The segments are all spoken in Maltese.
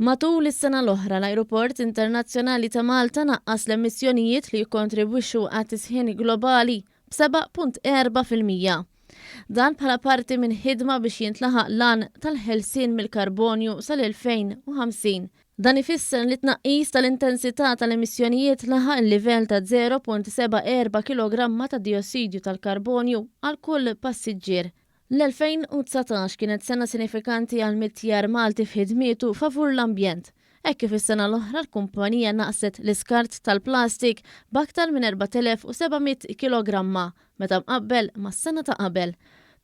Matul is-sena l-oħra l-Ajruport Internazzjonali ta' Malta naqqas l-emissjonijiet li jikkontribwixxu għat-tisħin globali b'7.4%. Dan bħala parti minn ħidma biex jintlaħaq l-għan tal-ħelsien mill-karbonju sal-2050. Dan ifisser li t-tnaqqis tal-intensità tal-emissjonijiet laħaq il-livell ta' 0.74 kilogramma ta' diossidju tal-karbonju għal kull passiġġier. L-2019 kienet sena sinifikanti għall-mitjar Malti f'ħidmietu favur l-ambjent, hekk kif is-sena l-oħra l-kumpanija naqqset l-iskart tal-plastik b'aktar minn 4,700 kilogramma meta mqabbel mas-sena ta' qabel.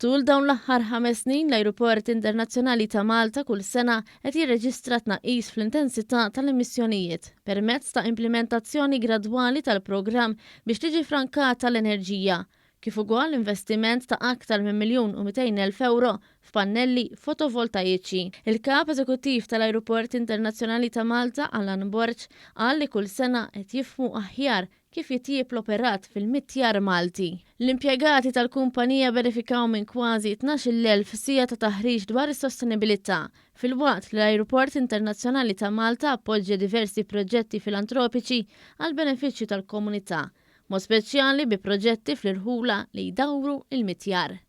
Tul dawn l-aħħar ħames snin l-Ajruport Internazzjonali ta' Malta kull sena qed jirreġistra tnaqqis fl-intensità tal-emissjonijiet permezz ta' implimentazzjoni gradwali tal-programm biex tiġi ffrankata l-enerġija, kif ukoll investiment ta' aktar minn 1,200,000 ewro f'pannelli fotovoltajiċi. Il-Kap Eżekuttiv tal-Ajruport Internazzjonali ta' Malta, Alan Borg, qal li kull sena qed jifhmu aħjar kif jitjieb l-operat fil-mitjar Malti. L-impjegati tal-kumpanija benefikaw minn kważi 12,000 siegħa ta' taħriġ dwar is-sostenibilità, filwaqt li l-Ajruport Internazzjonali ta' Malta appoġġja diversi proġetti filantropiċi għall-benefiċċju tal-komunità, mod speċjali bi proġetti fl-irħula li jdawru l-mitjar.